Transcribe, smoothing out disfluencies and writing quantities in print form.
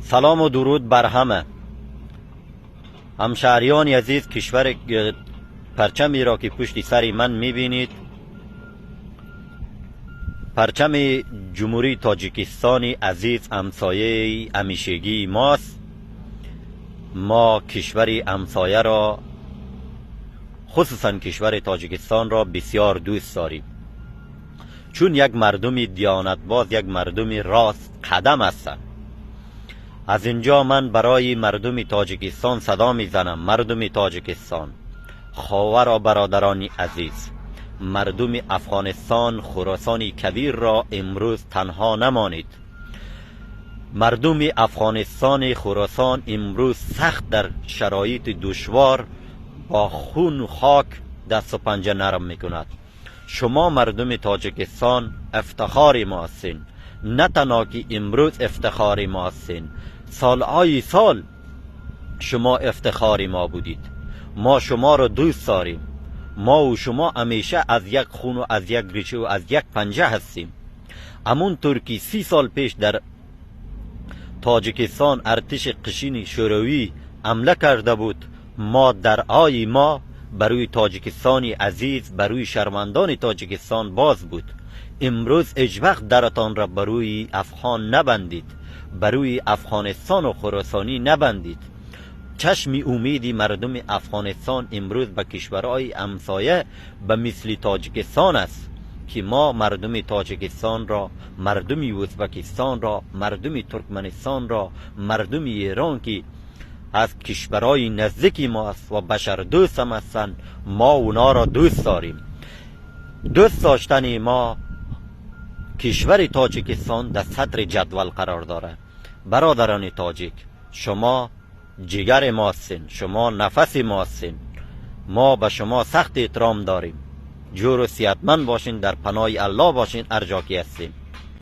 سلام و درود بر همه همشهریان عزیز. کشور پرچمی را که پشت سر من میبینید، پرچم جمهوری تاجیکستان عزیز، همسایه همیشگی ماست. ما کشور همسایه را، خصوصا کشور تاجیکستان را بسیار دوست داریم، چون یک مردم دیانتباز، یک مردم راست قدم هستند. از اینجا من برای مردم تاجیکستان صدا میزنم. مردم تاجیکستان، خواهر و برادران عزیز، مردم افغانستان، خراسان کبیر را امروز تنها نمانید. مردم افغانستان خراسان امروز سخت در شرایط دشوار با خون و خاک دست و پنجه نرم میکند. شما مردم تاجیکستان افتخار ما هستین. نه تنها که امروز افتخار ما هستین، سالهای سال شما افتخار ما بودید. ما شما را دوست داریم. ما و شما همیشه از یک خون و از یک ریشه و از یک پنجه هستیم. همون طور که 30 سال پیش در تاجیکستان ارتش قشین شوروی حمله کرده بود، ما در آی ما بروی تاجیکستان عزیز، بروی شرمندان تاجیکستان باز بود. امروز هیچ وقت درتان را بروی افغان نبندید، بروی افغانستان و خراسانی نبندید. چشم امیدی مردم افغانستان امروز به کشورهای همسایه به مثل تاجیکستان است که ما مردم تاجیکستان را، مردم ازبکستان را، مردم ترکمنستان را، مردم ایران که از کشورهای نزدیک ما است و بشر دوست هم هستند، ما اونا را دوست داریم. دوست داشتن ما کشور تاجیکستان در صدر جدول قرار داره. برادران تاجیک، شما جگر ما هستین، شما نفس ما هستین. ما به شما سخت احترام داریم. جور و صحتمند باشین، در پناه الله باشین، هر جا که هستین.